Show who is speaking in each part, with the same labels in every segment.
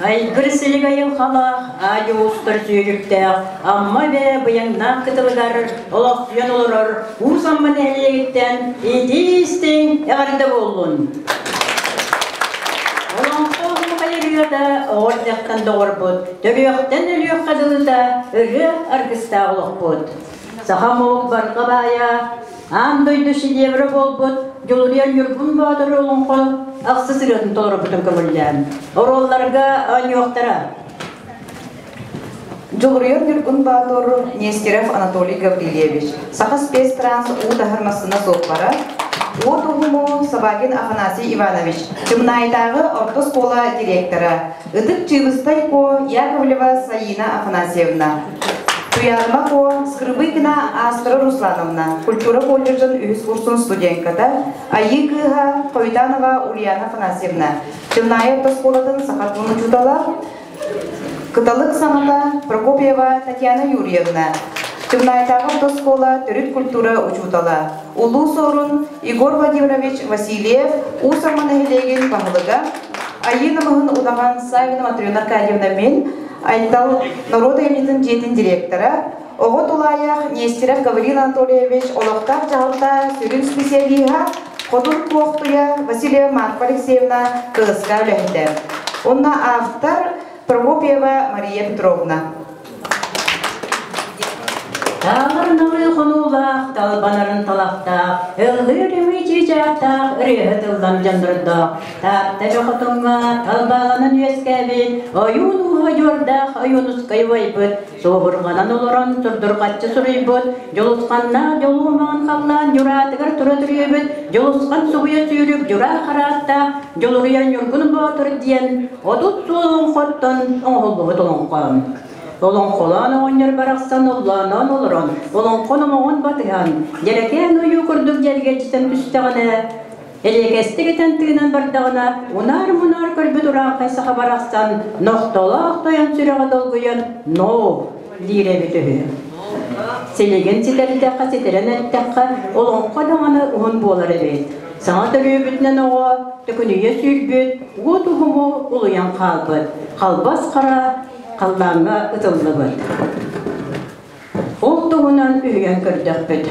Speaker 1: Айгыр-силик айылҕалаах, аа-дьуо устар сүүрүктээх Амма эбэ быйаҥнаах кытылыгар олохсуйан олорор Уус Амма нэһилиэгиттэн итии-истиҥ эҕэрдэ буоллун! Олоҥхо оһуохай ырыата оҕо эрдэхтэн доҕорбут, төрүөхтэн өлүөххэ дылыта ырыа аргыстаах олохпут. Саха омук барҕа баайа, аан дойду шедеврэ буолбут Дьулуруйар Ньургун Боотур олоҥхо ахсыс ырыатын толорбутун көҥүллээн, оруолларга оонньуохтара.
Speaker 2: Дьулуруйар Ньургун Боотур Нестеров Анатолий Гаврильевич, Саха спецтранс уу таһар массыына суоппара, Уот уһуму Собакин Афанасий Иванович, Чымнаайытааҕы орто оскуола директора, Ытык Чыыбыстай Куо Яковлева Саина Афанасьевна, Туйаарыма Куо Скрыбыкина Астра Руслановна, культура колледжын үһүс курсун студентката, Айыы кыыһа Хойтанова Ульяна Афанасьевна, Чымнаайы орто оскуолатын саха тылын учуутала, Кыталык саҥата Прокопьева Татьяна Юрьевна, Чымнаайытааҕы орто оскуола төрүт культура учуутала, Улуу Суорун Егор Владимирович Васильев Уус Амма нэһилиэгин баһылыга, Айыы Намыһын удаҕан Савина Матрена Аркадьевна мин, Айтал норуот айымньытын дьиэтин директора, оҕо тулаайах Нестеров Гаврил Анатольевич олохтоох дьаһалта сүрүн специалиһа, Хотун Куохтуйа Васильева Марфа Алексеевна кылыска үлэһитэ. Онно автор Прокопьева Мария Петровна.
Speaker 1: Таалар-налыы хонуулаах, талбанарын талахтаах, ыллыыр ымыы чыычаахтаах, ырыаһыт ыллам дьоннордоох, Таатта Хотуҥҥа талбааланан үөскээбит, ойуун ууһа дьуордаах Ойуунускай убайбыт, суоһурҕанан олорон сурдурҕаччы суруйбут, дьулусханнаах дьолуо маҥан халлаан дьураатыгар тура түрүөбүт, дьулусхан субуйа сүүрүк дьураа харааттаах, Дьулуруйар Ньургун Боотур диэн 30 суол олоҥхоттон оҥоһуллубут олоҥхо. Олоҥхолоон оҕонньор барахсан оллооноон олорон, олоҥхо номоҕун батыһан, дьэрэкээн ойуу курдук дьэргэччитэн түстэҕинэ, элиэкэстик этэн тыынан бардаҕына, унаар-мунаар көрбүт урааҥхай саха барахсан нохтолоох тойон сүрэҕэ долгуйан «Ноо!» диир эбит үһү. Силигин ситэрдэххэ, ситэрэн эттэххэ, олоҥхо даҕаны уһун буолар эбит. Саҥа төрүөбүтүнэн оҕо төкүнүйэ сүүрбүт, уот уһуму улуйан хаалбыт, халбас хара халлааҥҥа ытыллыбыт. Ол туһунан үһүйэн көрдөхпүт.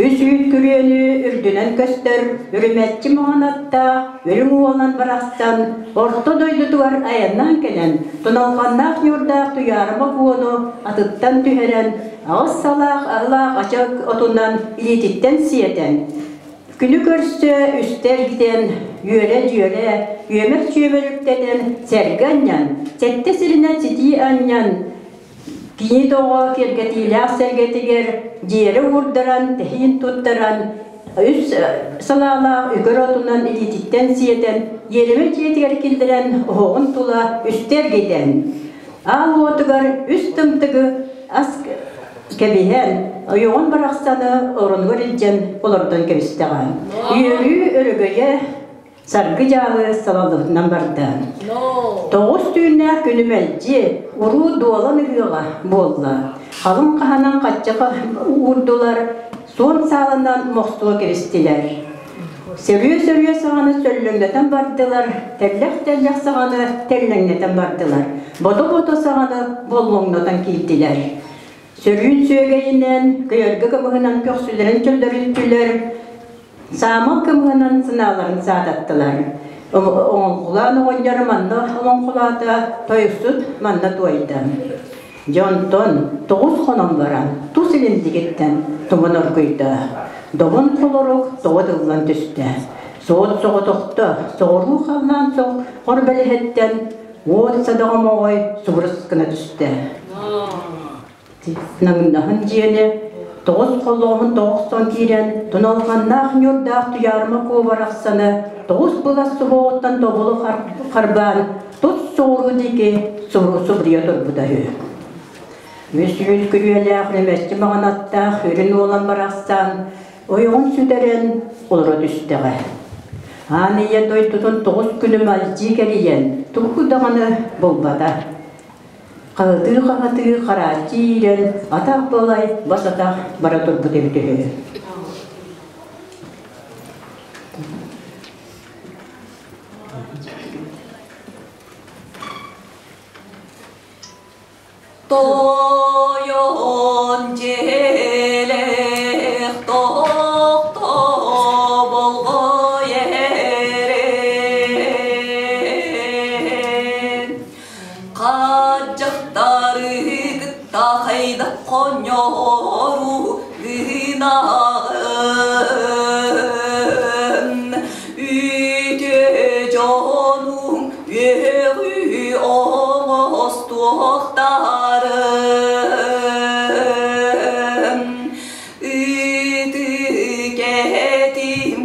Speaker 1: Үс үүт күрүөнү үрдүнэн көстөр үрүмэччи маҥан аттаах үрүҥ уолан барахсан орто дойдутугар айаннаан кэлэн туналҕаннаах ньуурдаах Туйаарыма Куону атыттан түһэрэн аҕыс салаах аһылаах ача отунан илиититтэн сиэтэн Күнү көрсө үстэ эргитэн, үөрэ-дьүөрэ, үөмэр-чүөмэр үктэнэн, сэргэ анньан, сэттэ сиринэн ситии анньан, кини тоҕо киэргэтиилээх сэргэтигэр дьиэрэ уурдаран, тэһиин туттаран, үс салаалаах үкэр отунан илиититтэн сиэтэн, иэримэ дьиэтигэр киллэрэн, оһоҕун тула үстэ эргитэн, аал уотугар үс тымтыгы ас кэбиһэн, ойоҕун барахсаны оронугар илдьэн олордон кэбистэҕэ. Үөрүү өрөгөйө саргы-дьаалы салаллыбытынан барда. Тоҕус түүннээх күнү мэлдьи уруу дуолан ыһыаҕа буолла. Халыҥ хаһанан хаччаха уурдулар, суон сааланан мохсуо кэбистилэр. Сөрүө-сөрүө саҕаны сөллөҥнөтөн бардылар, тэллэх-тэллэх саҕаны тэллэҥнэтэн бардылар, бото-бото саҕаны боллоҥнотон киирдилэр. Сөрүүн сүөгэйинэн, көйөргө кымыһынан көхсүлэрин чөллөрүттүлэр, саамал кымыһынан сынааларын саататтылар. Оҥолхулаан оҕонньор манна олоҥхолоото, тойуксут манна туойда. Дьэ онтон тоҕус хонон баран тус илиндигиттэн туман оргуйда. Добун холорук тоҕо тыллан түстэ. Суот соҕотохто соҕуруу халлаан сох хор бэлэһэттэн уот садаҕа моҕой субурус гына түстэ. Наҥнаһын дьиэни тоҕус холлооһун тоҕохсон киирэн туналҕаннаах ньуурдаах туйаарыма куобарахсаны тоҕус былас суһуоҕуттан тобулу харбаан тус соҕуруу диэки субуруйа турбута үһү. Үс үүт күрүөлээх рэмэччи маҥан аттаах үрүн уолан барахсан ойоҕун сүтэрэн олоро түстэҕэ. Аан ийэ дойдутун тоҕус күнү мэлдьи кэрийэн тугу даҕаны булбата. Хаһытыы-хаһытыы харааччы иирэн атах балай бас атах бара турбут эбит үһү.
Speaker 3: Тойон дьиэлээх тохтоболго эрэн Хаадьахтары кытта хайдах хонньору гынаҕын Үтүө дьонуҥ үөҕү оҥостуохтарын Ытыкэтим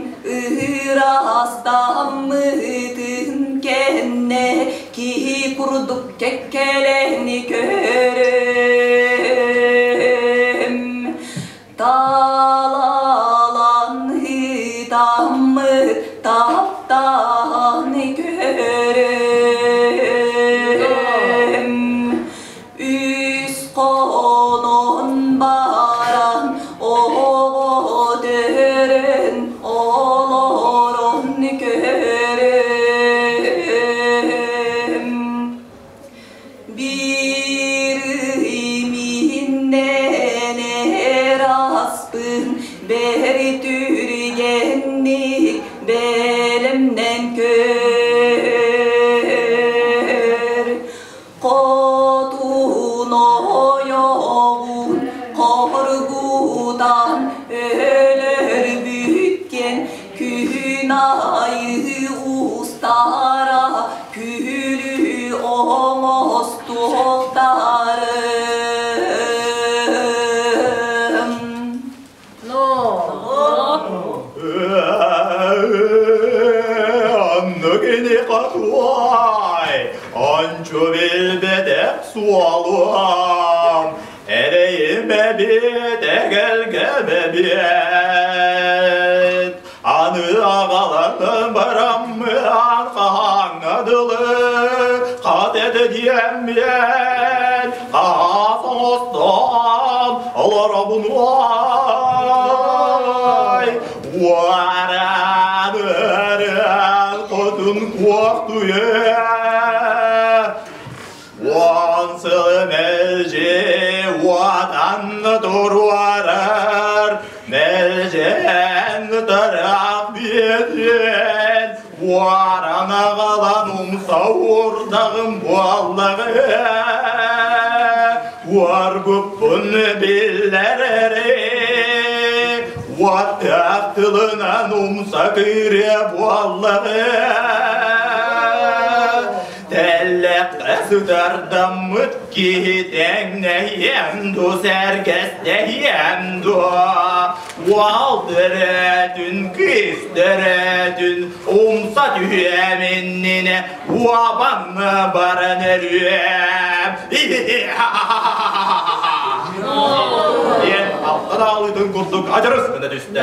Speaker 3: ырастаммытын кэннэ киһи курдук кэккэлэни көрөм Талалан ытаммыт таптаан көрөм Үс хонон баран оҕо төрөн олорон көрөм Биир иминнэн эр аспын бэри түргэнник бэлэмнэн көр Хотун ойоҕун хоргутан өлөрбүткэн күн айыы устара күлүү оҥостуохтарым.
Speaker 4: Оннук ини хотуой, ончу билбэтэх суолуом, эрэйим эбит, эгэлгэм эбиэт. Аны аҕаланан бараммыан хаһааҥҥа дылы хат этэ диэммиэн, хаһаас оҥостон олоробун уой. Уаран ырыан хотун куохтуйа Уон сылы мэлдьи уотан туруорар, мэлдьэн тараах биэтиэн, уоран аҕалан умса уурдаҕым буоллаҕы. Уорбуппун биллэрэри, уоттаах тылынан умса кыырыа буоллаҕы. Тэллэххэ сытардаммыт киһи тэҥнэһиэм дуо, сэргэстэһиэм дуо? Уол төрөөтүн, кыыс төрөөтүн, умса түһүөм иннинэ уобаҥҥа баран өлүөм. Диэн алтан аалыытын курдук адьырыс гына түстэ.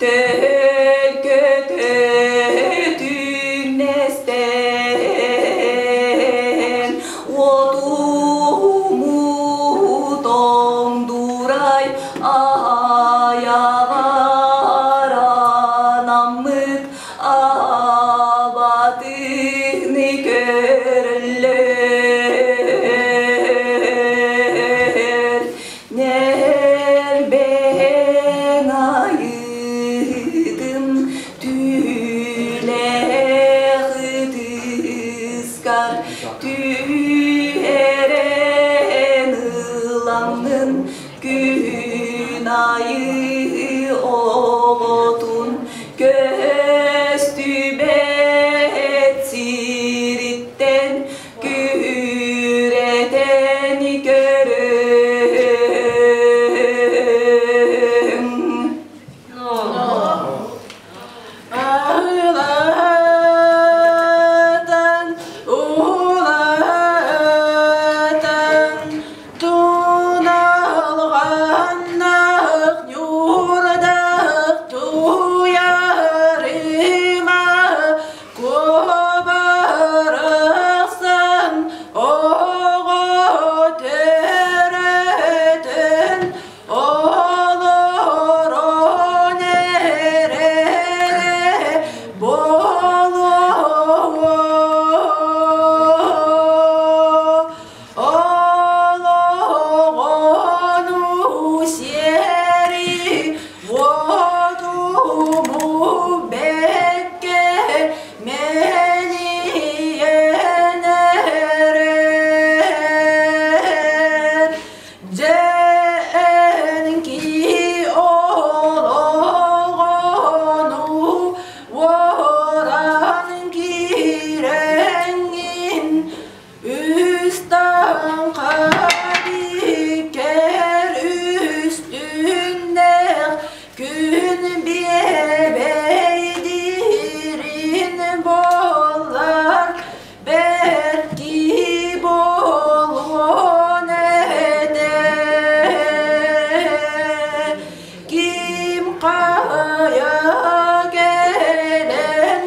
Speaker 3: Төлкөтө түҥнэстэн уотуму тоҥдурай айаҕар анаммыт абатыны көрөллөр Нэрбэҥ айыытын түүлээх ытыскар түһэрэн ылаҥҥын күн айыы оҕотун көстүбэт сириттэн Күрэтэн көрүҥ.
Speaker 5: Аһылаатан, уһулаатан, туналҕан
Speaker 3: Күн биэбэйдиирин буоллар, бэрки буолуон этэ. Ким хайа кэлэн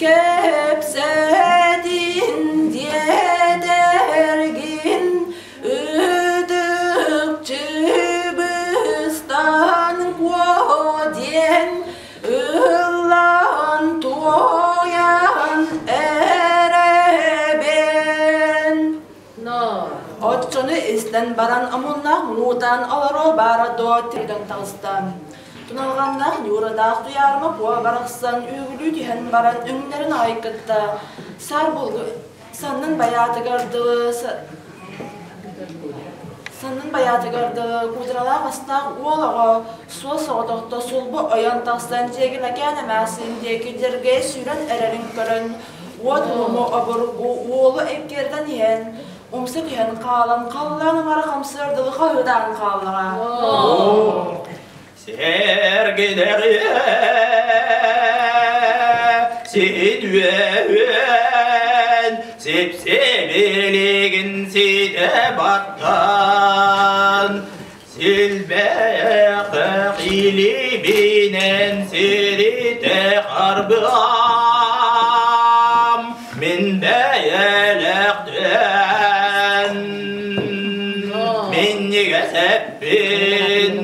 Speaker 3: кэпсэтин диэтэргин Ытык Чыбыстан куо диэн ыллаан туойан эрэбин. Оччону истэн баран омуннаах муҥутаан олоруо баара дуо тиргэн таҕыста. Туналҕаннаах Ньуурадаах Туйаарыма куо барахсан үүгүлүү түһэн баран өҥнөрүн аҕай кытта саар булгу Саннын байаатыгар дылы саннын байаатыгар дылы куударалаах астаах уол оҕо суос соҕотохто сулбу ойон тахсан дьиэгилэкээн эмээхсин диэки дьэргэйэ сүүрэн эрэрин көрөн уот улуму обургу уолу эккирэтэн иһэн умса түһэн хаалан халлаан аҥара хамсыар дылы хаһыытаан хааллаҕа.
Speaker 4: Сэргилэҕиэ син үөһүөн сипсибилигин ситэ баттан силбээх илибинэн сиритэ харбыам мин бэйэлэхтэн минньигэс эппин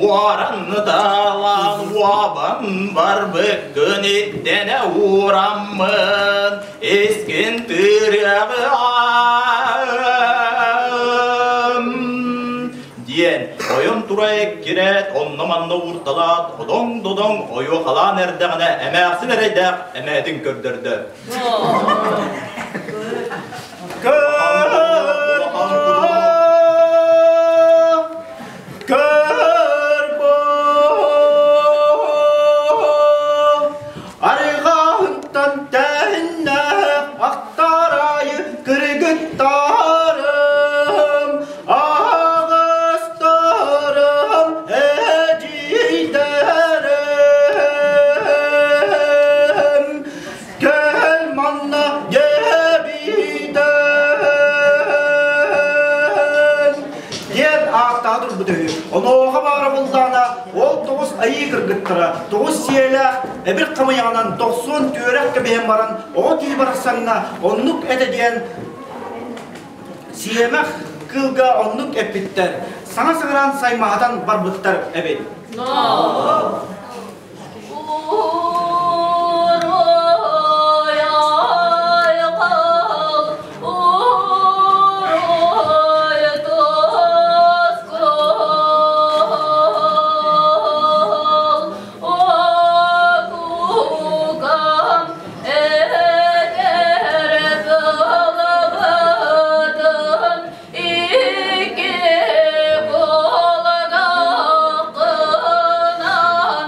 Speaker 4: Уоран ыталаан уобан барбыккын ирдэнэ уураммын искин тыырыаҕым диэн ойон тура эккирээт онно-манна уурталаат одоҥ-додоҥ ойуохалаан эрдэҕинэ эмээхсин эрэйдээх эмээтин көрдөрдө.
Speaker 6: Арҕаһынтан тэһиннээх ахтараайы кыргыттарым, аҕыстарым, эдьиийдэрим. Кэл манна дьэбиитэн диэн ааттаах турбут үһү. Онуоха баара буллаҕына, ол тоҕус айыы кыргыттара, тоҕус сиэлээх эбир хамыйаҕынан тохсуон түөрэх кэбиһэн баран, оҕо киһи барахсаҥҥа оннук этэ диэн сиэмэх кыылга оннук эппиттэр. Саҥа саҥаран саймаһатан барбыттар эбит.
Speaker 3: Икки кулгаххынан.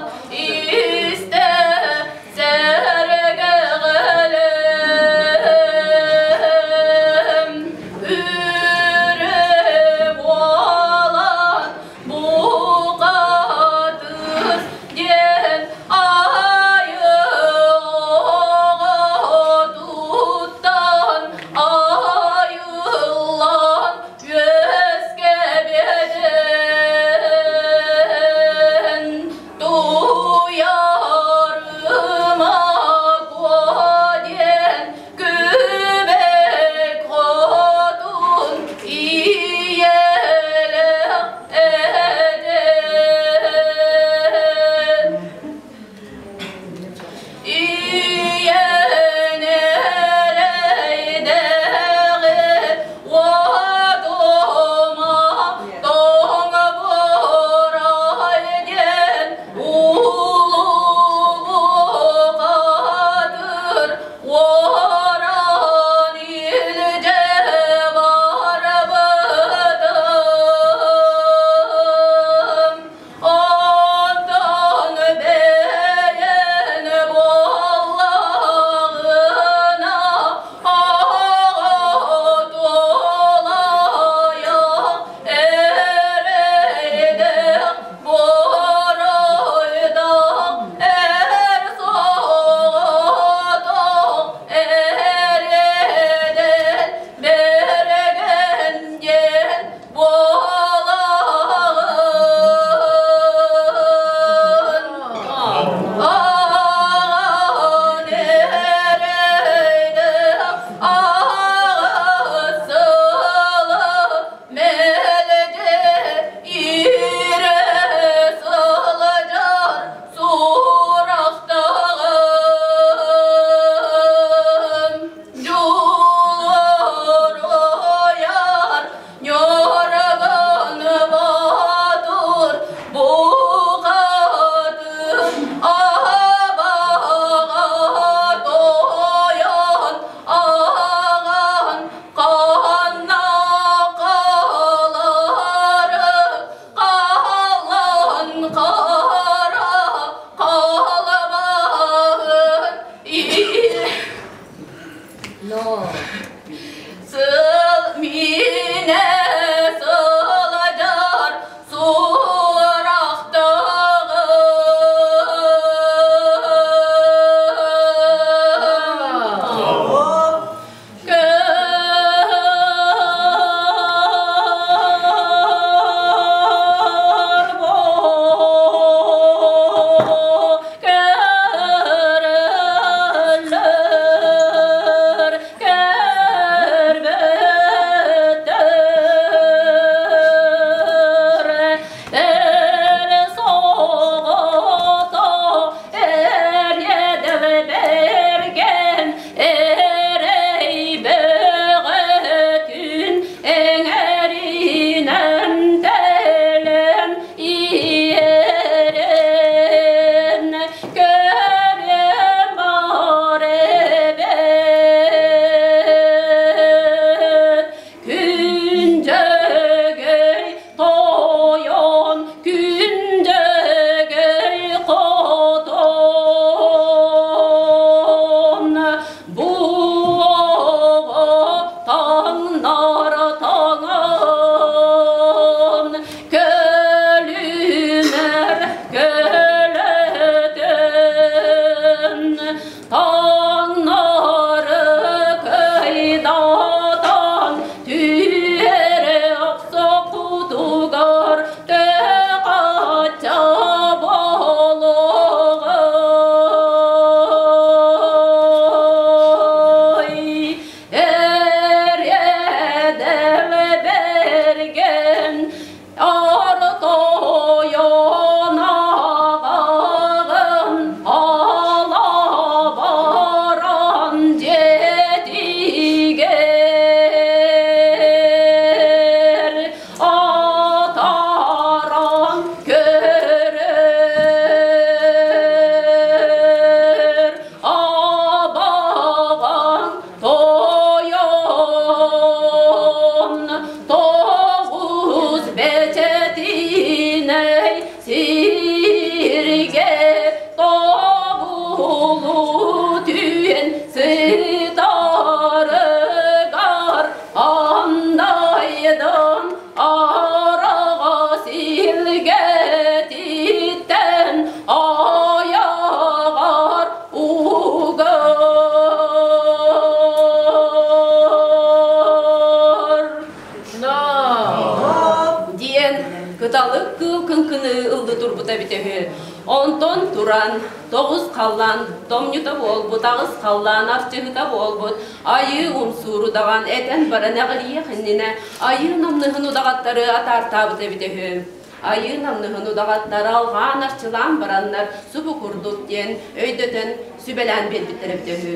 Speaker 5: ыллыы турбута эбитэ үһү. Онтон туран тоҕус халлаан томньута буолбут, аҕыс халлаан арчыһыта буолбут, айыы умсуур удаҕан этэн баран эҕирийиэх иннинэ айыы намныһын удаҕаттары атаартаабыта эбитэ үһү. Айыы намныһын удаҕаттары алҕаан арчылаан бараннар субу курдук диэн өйдөтөн сүбэлээн биэрбиттэр эбитэ үһү.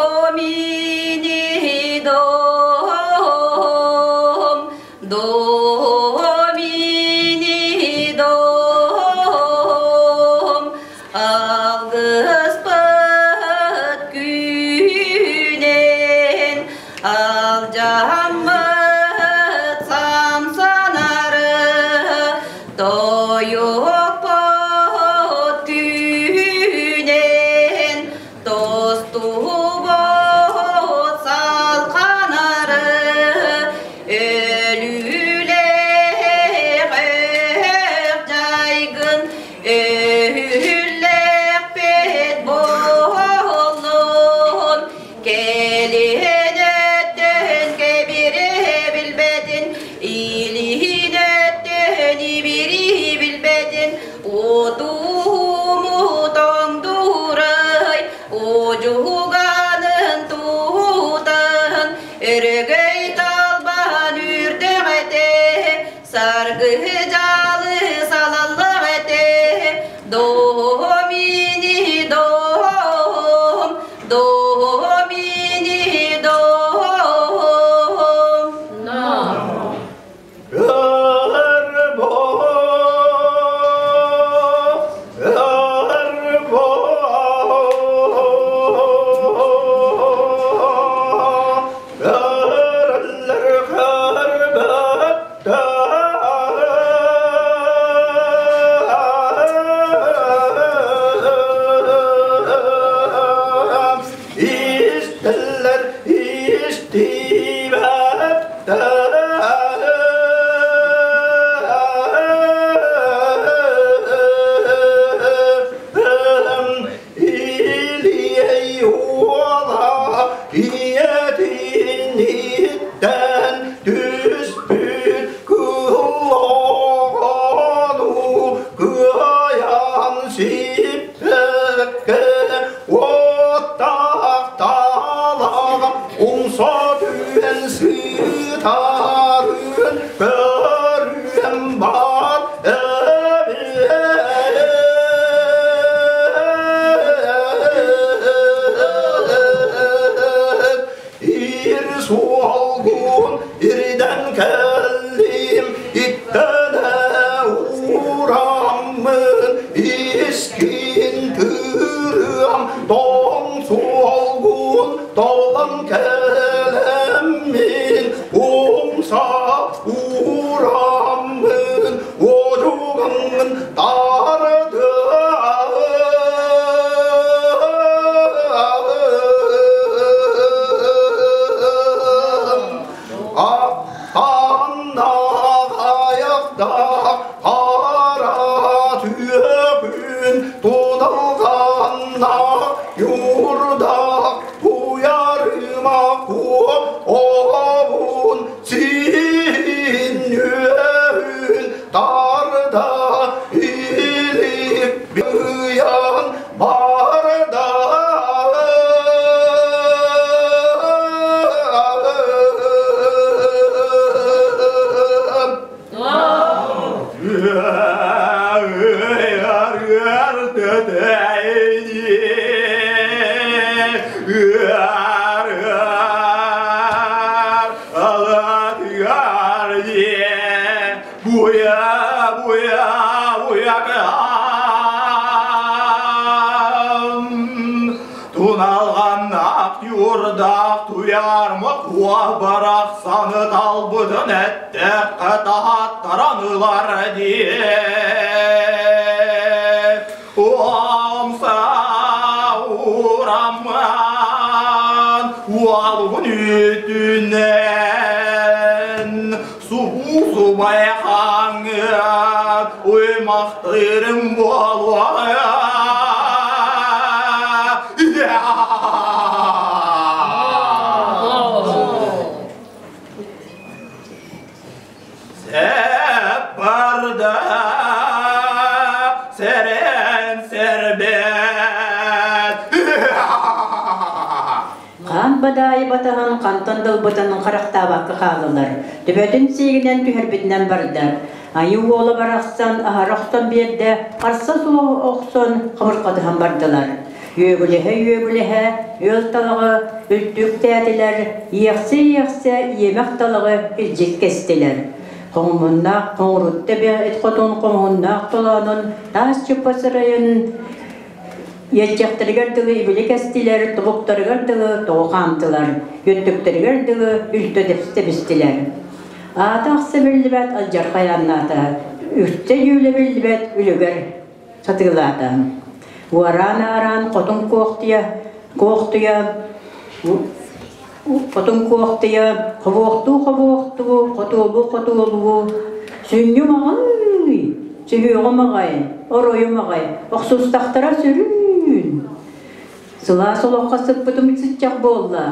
Speaker 1: Домини дом, домини дом, алгыспыт күүнэн, алдьаммыт самсанары, Тойукпут күүнэн, тостубут салҕанары, өлүүлээх дьайгын өһүллэхпит буоллун, кэлин өттүн кэбири билбэтин, илиһин өттүн ибири билбэтин, отууму тоҥдуурай, одьуганын туутан, өрөгөй талбан үрдэх этэ, саргы дьалы салаллах этэ, домини дом, домини дом.
Speaker 4: Истэллэр истибэттэр Илиэй уола ийэтиниттэн түспүт кыллоҕону кыайан сиппэккэ уоттаах талаҕа умса түһэн сытарын көрүөн бар Ир суолгун ирдэн кэллим, иттэнэ ураммын, искин тырыам, тоҥ суолгун толлан кэлэммин, умса ураммын, одугаммын тардыам. Аннаах аяқтақ қара түйепін тудалғаннақ юрдақ туярыма обун синнүөн тарда илик быян барда. Туналған ақ юрдақ туярмы қуа барақсаны талбыдын әттек қытаттаранылар дие. Омса ураман уалғын үтінен субу субай қаңын уймақтырым болуа. Сеп. да сэрэн сэрбэт.
Speaker 1: Хаан бадаайы батаһын хантан дылбытын харахтаабакка хааллылар. Төбөтүн сиигинэн түһэрбитинэн барда. Айыы уола барахсан аһара охсон биэрдэ, харса суох охсон хабырҕатыһан бардылар. Үөгүлэһэ-үөгүлэһэ үөл талаҕы үлтүктээтилэр, иэхсэ-иэхсэ иэмэх талаҕы илдьит кэстилэр. Хоҥмуннаах хоҥурутта бэйэт хотун хоҥуннаах толоонун таас чуппа сырайын иэччэхтэригэр дылы ибили кэстилэр, тобуктарыгар дылы тоҕу хаамтылар, өттүктэригэр дылы үлтү тэбистилэр. Аата ахса биллибэт алдьархай аннаата, үстэ дьүүлэ биллибэт үлүгэр сатыылаата. Уораан-аараан хотун куохтуйа, куохтуйа, хотун куохтуйа, хобуохтуу-хобуохтуу, хотуолуу-хотуолуу, сүнньүм аҕай, сүһүөҕүм аҕай, оройум аҕай, охсустахтара сүрүүн. Сылаас олоххо сыппытым сыччах буолла,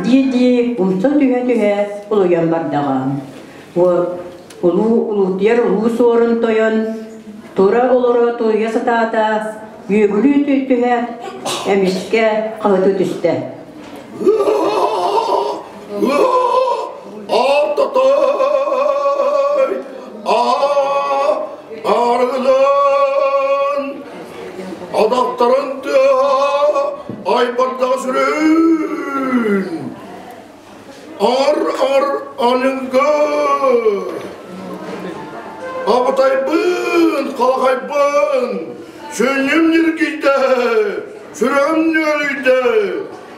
Speaker 1: дии-дии умса түһэ-түһэ улуйан бардаҕа. Улуу улуутуйар улуу суорун тойон тура олоро тулуйа сатаата, үөгүлүү түһэ эмискэ хаһытыы түстэ.
Speaker 7: Алтатай арыгылан Адактарын тыаһа айбардаҕа сүрүн Ар-ар аньыҥга Абытайбын, халахайбын, сүнньүм ньиргийдэ, сүрэҕим нүөлүйдэ,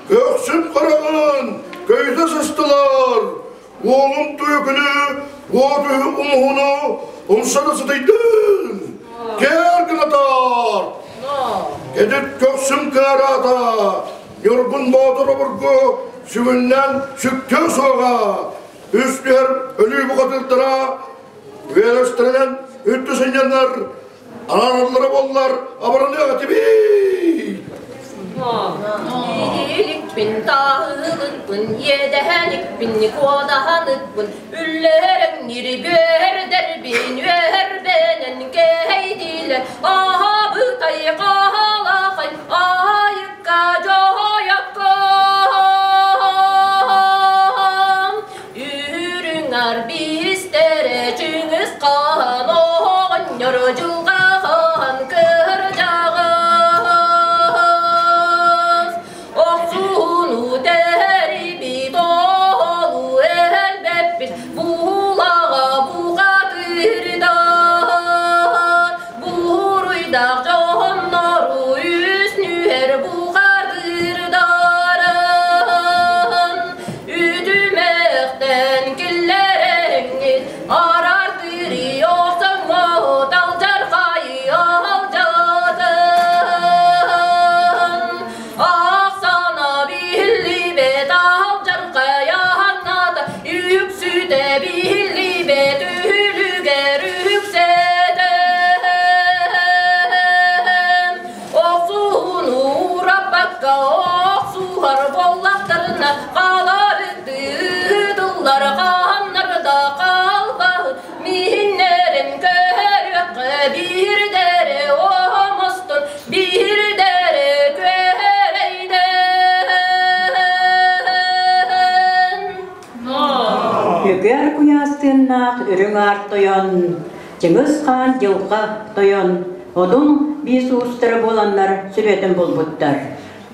Speaker 7: көхсүм хараҕын көйүтэ сыстылар, Уолум түөкүнү, уот умуһуну умсары сытыйдын! Кээр гынатаар! Кэдит көхсүм кыараата, Ньургун Боотур обургу сүгүннэн сүктүө суоҕа, үс түһэр өлүү бухатыырдара үөлэстэринэн үрдү сынньанар Араараллара буоллар, абыраныах этибит.
Speaker 5: Ииликпин, тааһылыкпын, иэдэһэникпин, куодаһаныкпын, үллэрэҥ ньиргүөрдэрбин, үөрбэнэн кэһэйдилэр, аһабытай хаалахай, аайыкка дьоһойокком. Үрүҥ арбиистэрэ Чыҥыс хаан оҕонньор дьылҕа хаан кырдьаҕас Охсуһуну тэрийбит оҕолу элбэппит буулаҕа бухатыырдар Буруйдаах дьоннору үс нүһэр бухатыырдарын Үтүмэхтэн киллэрэҥҥит арар-тыырыы охсоҥҥут алдьархайы алдьатын. Ахсана биллибэт алдьархай аһаҥната үксүтэ биллибэт үһүлүгэр үксэтэн. Охсуһууну уураппакка охсуһар буоллахтарына хааларыттыытыллар хааннар да хаалбаһыт миһиннэрин көһөрүөххэ биирдэрэ оһомостон биирдэрэ күөрэйдэн.
Speaker 1: Үгэр куйаас тыыннаах үрүҥ аар тойон, Чыҥыс хаан дьылҕа тойон, Одун биис уустара буоланнар сүбэтин булбуттар.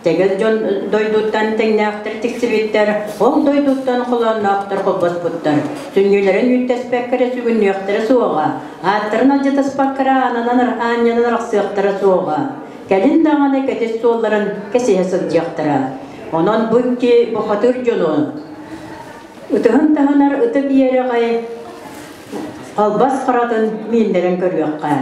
Speaker 1: Тэгил дьон дойдуттан тэҥнээхтэр тиксибиттэр, ол дойдуттан холоонноохтор холбоспуттар. Сүнньүлэрин үүттэспэккэ эрэ сүгүннүөхтэрэ суоҕа, ааттарын алдьатыспакка эрэ аанынан аанньанан арахсыахтара суоҕа. Кэлин даҕаны кэтит суолларын кэсиһэ сылдьыахтара. Онон бу икки бухатыыр дьону ытыһын таһынар ытык иэрэҕэй албас харатын мииннэрэн көрүөххэ.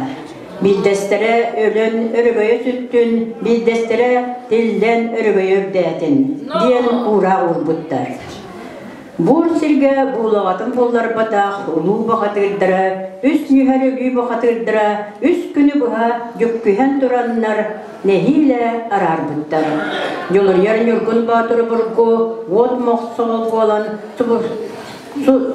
Speaker 1: Биирдэстэрэ өлөн өрөгөйө сүттүн, биирдэстэрэ тиллэн өрөгөйө үрдээтин диэн уураах уурбуттар. Буор сиргэ буулаҕатын булларбатах улуу бухатыырдара, үс нүһэр өлүү бухатыырдара үс күнү быһа дьүккүһэн тураннар нэһиилэ араарбыттар. Дьулуруйар Ньургун Боотуру бургу уот мохсоҕол буолан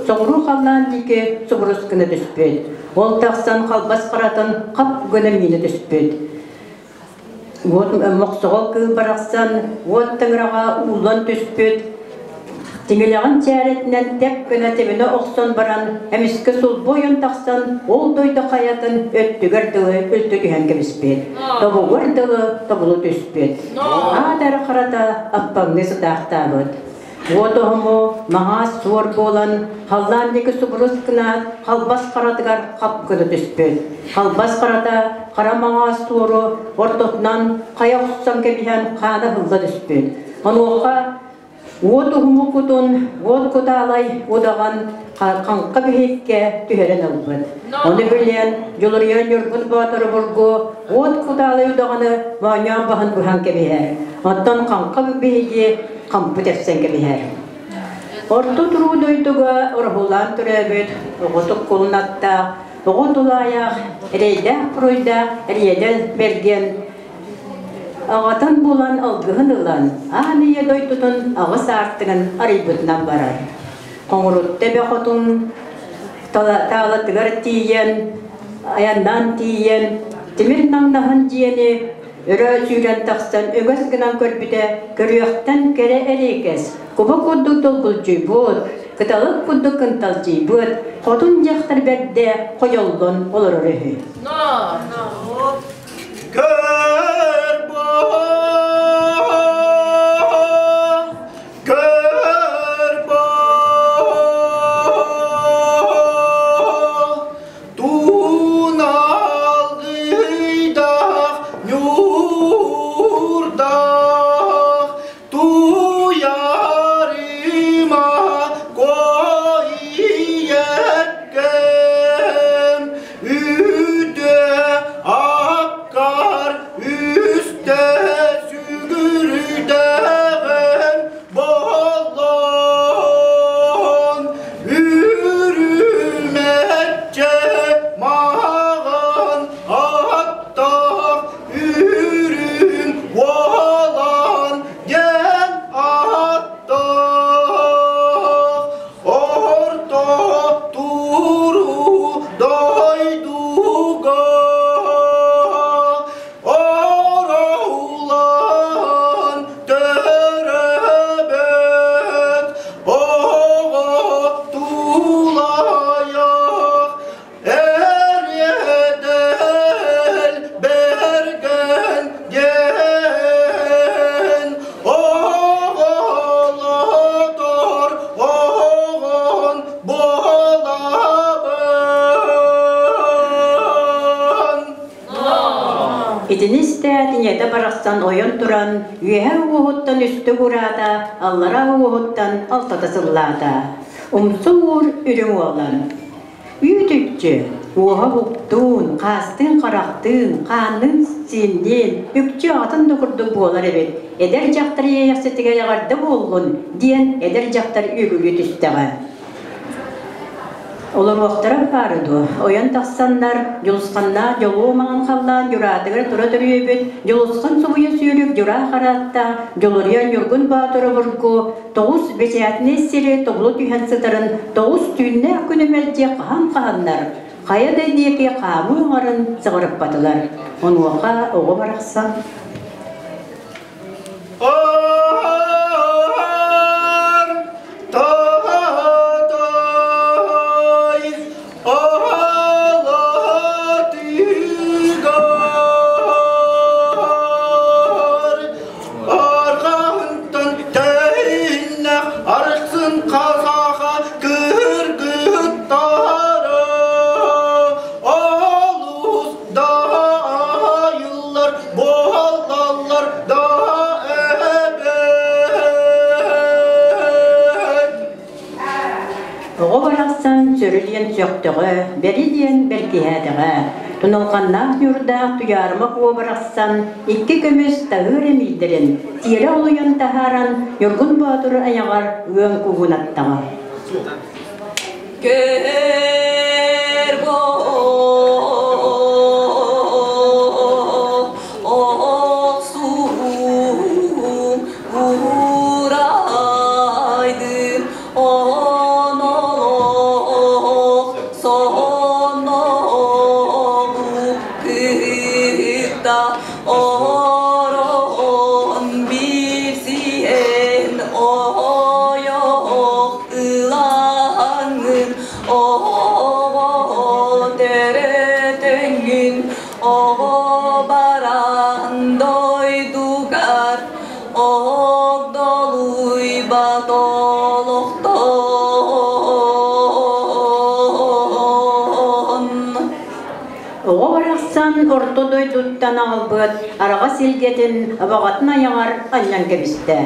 Speaker 1: Соҕуруу халлаан диэки субурус гына түспүт. Ол тахсан халбас харатын хап гына миинэ түспүт. Уот мохсоҕол кыыл барахсан уот тыҥыраҕа ууллан түспүт. Тиҥилэҕин чээрэтинэн тэп гына тэбинэ охсон баран, эмискэ сулбу ойон тахсан, ол дойду хайатын өттүгэр дылы үлтү түһэн кэбиспит. Тобугар дылы тобулу түспүт. Аат эрэ харата аппаҥныы сытаахтаабыт. Уот оһому маҥаас суор буолан, халлаан диэки субурус гынаат, халбас харатыгар хап гына түспүт. Халбас харата хара маҥаас суору ортотунан хайа охсон кэбиһэн хаана ыһылла түспүт. Онуоха уот уһуму кутун, уот кутаалай удаҕан хаҥха биһиккэ түһэрэн ылбыт. Ону билэн, Дьулуруйан Ньургун Боотуру бургу уот кутаалай удаҕаны моонньоон баһын быһан кэбиһэр. Оттон хаҥха биһиги хампы тэпсэн кэбиһэр. Орто туруу дойдуга ороһулаан төрөөбүт оҕо туккулунаттаах, оҕо тулаайах, эрэйдээх-буруйдаах Эриэдэл Бэргэн аҕатын булан алгыһын ылан, аан ийэ дойдутун аҕыс аартыгын арыйбытынан барар. Хоҥурутта эбэ хотун таалатыгар тиийэн, айаннаан тиийэн, тимир наҥнаһын дьиэни өрө сүүрэн тахсан өҥөс гынан көрбүтэ, көрүөхтэн кэрэ эриэкэс, куба курдук долгулдьуйбут, кыталык курдук кынталдьыйбыт, хотун дьахтар бэрдэ хойоллон олорор үһү.
Speaker 6: Көр бу, көр бу, туналгыйдах ньуурдах туйарыма койиеккем үтө аккар үстэ сүгүрүдэҕин боллон үрүмэччэ маҕан аттах үрүҥ уолан диэн аттах орто туруу дойдуга ороулан төрөбөт оҕо тулайах эриэдэл бэргэн диэн оҕолотор оҕон буолабын.
Speaker 1: Итини истээт, ийэтэ барахсан ойон туран, үөһэ уоһуттан үстэ ураата, аллара уоһуттан алтата сыллаата. Умсу уур үрүҥ уолан. Үүт-үкчү, уоһа уһуктуун, хаастыын-харахтыын, хаанныын-сиинниин, үкчү аҕатын да курдук буолар эбит. Эдэр дьахтар иэйэхситигэр эҕэрдэ буоллун, диэн эдэр дьахтар үөгүлүү түстэҕэ. Олоруохтара баара дуо, ойон тахсаннар, Дьулусханнаах дьолуо маҥан халлаан дьураатыгар тура төрүөбүт, Дьулусхан субуйа сүүрүк дьураа харааттаах, Дьулуруйан Ньургун Боотур обургу, тоҕус бэчээтинэй сири тобулу түһэн сытарын тоҕус түүннээх күнү мэлдьи хаһан-хаһаннар, хайа да диэки хаамыы оҥорон сыҕарыппатылар. Онуоха оҕо барахсан
Speaker 6: Ар татай алатыгар арҕаһынтан тэйиннэх арахсын хасаха кыргыттара олус даайыллар буолаллар да эбэт.
Speaker 1: Оҕо барахсан сөрү диэн сөхтөҕө, бэри диэн бэркиһээтэҕэ. Туналҕаннаах ньуурдаах Туйаарыма Куо барахсан икки көмүс таһыыр эмиийдэрин тиэрэ олуйан таһааран Ньургун Боотур айаҕар ыам кууһун аттаҕа.
Speaker 5: Көр охсуум урайдым.
Speaker 8: Орон биир сиэн ойох ылаҥҥын, оҕо төрөтөҥҥүн, оҕо баран дойдугар Огдолуйбат олохтон.
Speaker 1: Оҕо барахсан орто дойдуттан аҕалбыт араҕас илгэтин абаҕатын айаҕар анньан кэбистэ.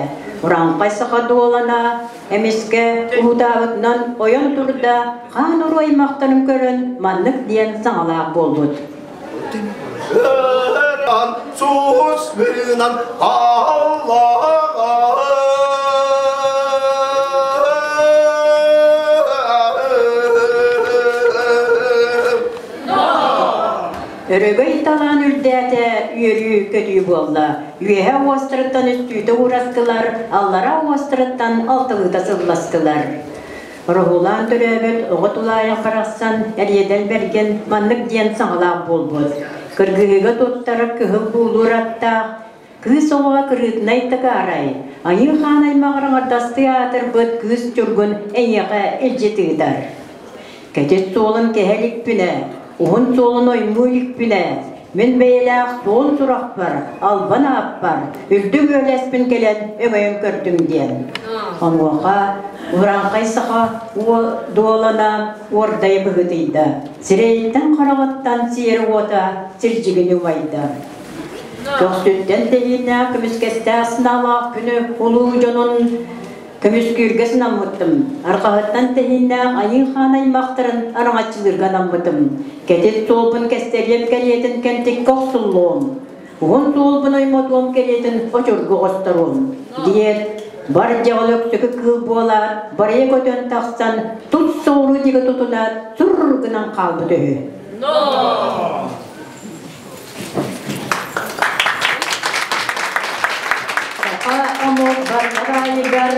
Speaker 1: Урааҥхай саха дуолана эмискэ уһутаабытынан ойон турда, хаан уруу аймахтарын көрөн маннык диэн саҥалаах буолбут.
Speaker 4: Сус гынан
Speaker 1: Өрөгөй талаан үрдээтэ, үөрүү-көтүү буолла. Үөһэ уостарыттан үстүүтэ уурастылар, аллара уостарыттан алталыыта сылластылар. Ороһулаан төрөөбүт оҕо тулаайах барахсан Эриэдэл Бэргэн маннык диэн саҥалаах буолбут. Кыргыһыыга туттар кыһыл буулуур аттаах, кыыс оҕоҕо кырыытынай тыкаарай, айыы хаан аймаҕар аҥардастыы аатырбыт кыыс Чургун эйиэхэ илдьит ыытар. Кэтит суолун кэһэ иликпинэ, уһун суолун оймуу иликпинэ, мин бэйэлээх суон сурахпар, албан ааппар, үрдүк үөлэспин кэлэн өҥөйөн көрдүм диэн. Онуоха урааҥхай саха дуолана уордайа быһыытыйда, сирэйиттэн-хараҕыттан сиэрэ уота сирдьигини умайда. Көхсүттэн тэһииннээх көмүскэстээх санаалаах күнү улуу дьонун Көмүскүүргэ санаммытым, арҕаһыттан тэһииннээх Айыы Хаан аймахтарын араҥаччылыырга анаммытым. Кэтит суолбун кэстэриэм кэриэтин кэнтиккэ охсуллуом, уһун суолбун оймотуом кэриэтин очурга оҕосторуом, диэт, бар дьаҕыл өксөкү кыыл буолаат, барыйа көтөн тахсан, тут соҕуруу диэки тутунаат, сур гынан хаалбыт үһү. Саха омук барҕараайыгар,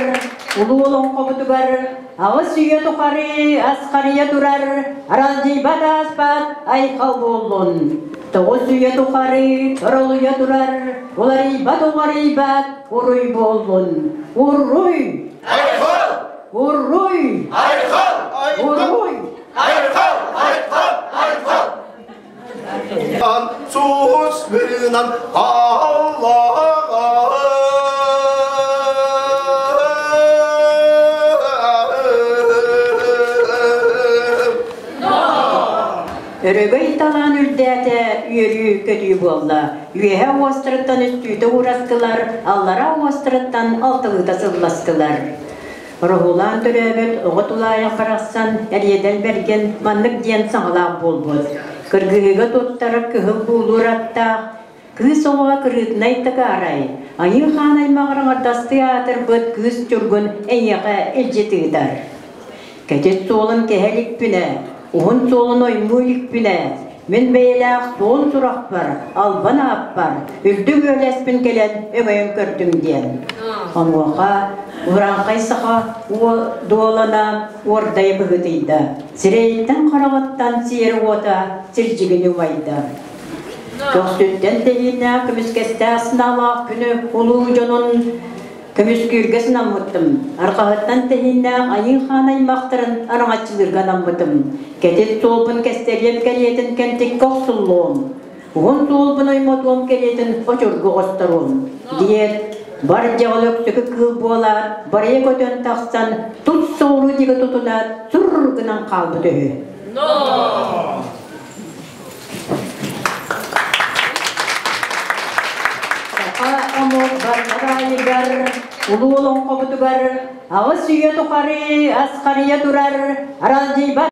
Speaker 1: улуу олоҥхобутугар аҕыс үйэ тухары асхарыйа турар аралдьыйбат ааспат айхал буоллун. Тоҕус үйэ тухары торолуйа турар уларыйбат уҕарыйбат уруй буоллун. Уруй!
Speaker 4: Айхал!
Speaker 1: Уруй!
Speaker 4: Айхал!
Speaker 1: Уруй!
Speaker 4: Айхал! Айхал! Айхал! Сус гынан
Speaker 1: Өрөгөй талаан үрдээтэ, үөрүү-көтүү буолла. Үөһэ уостарыттан үстүүтэ уурастылар, аллара уостарыттан алталыыта сылластылар. Ороһулаан төрөөбүт оҕо тулаайах барахсан Эриэдэл Бэргэн маннык диэн саҥалаах буолбут. Кыргыһыыга туттар кыһыл буулуур аттаах, кыыс оҕоҕо кырыытынай тыкаарай, айыы хаан аймаҕар аҥардастыы аатырбыт кыыс Чургун эйиэхэ илдьит ыытар. Кэтит суолун кэһэ иликпинэ, уһун суолун оймуу иликпинэ, мин бэйэлээх суон сурахпар, албан ааппар, үрдүк үөлэспин кэлэн өҥөйөн көрдүм диэн. Онуоха урааҥхай саха дуолана уордайа быһыытыйда, сирэйиттэн-хараҕыттан сиэрэ уота сирдьигини умайда. Көхсүттэн тэһииннээх көмүскэстээх санаалаах күнү улуу дьонун Көмүскүүргэ санаммытым, арҕаһыттан тэһииннээх Айыы Хаан аймахтарын араҥаччылыырга анаммытым. Кэтит суолбун кэстэриэм кэриэтин кэнтиккэ охсуллуом, уһун суолбун оймотуом кэриэтин очурга оҕосторуом, диэт, бар дьаҕыл өксөкү кыыл буолаат, барыйа көтөн тахсан, тут соҕуруу диэки тутунаат, сур гынан хаалбыт үһү. Саха омук барҕараайыгар, улуу олоҥхобутугар аҕыс үйэ тухары асхарыйа турар аралдьыйбат.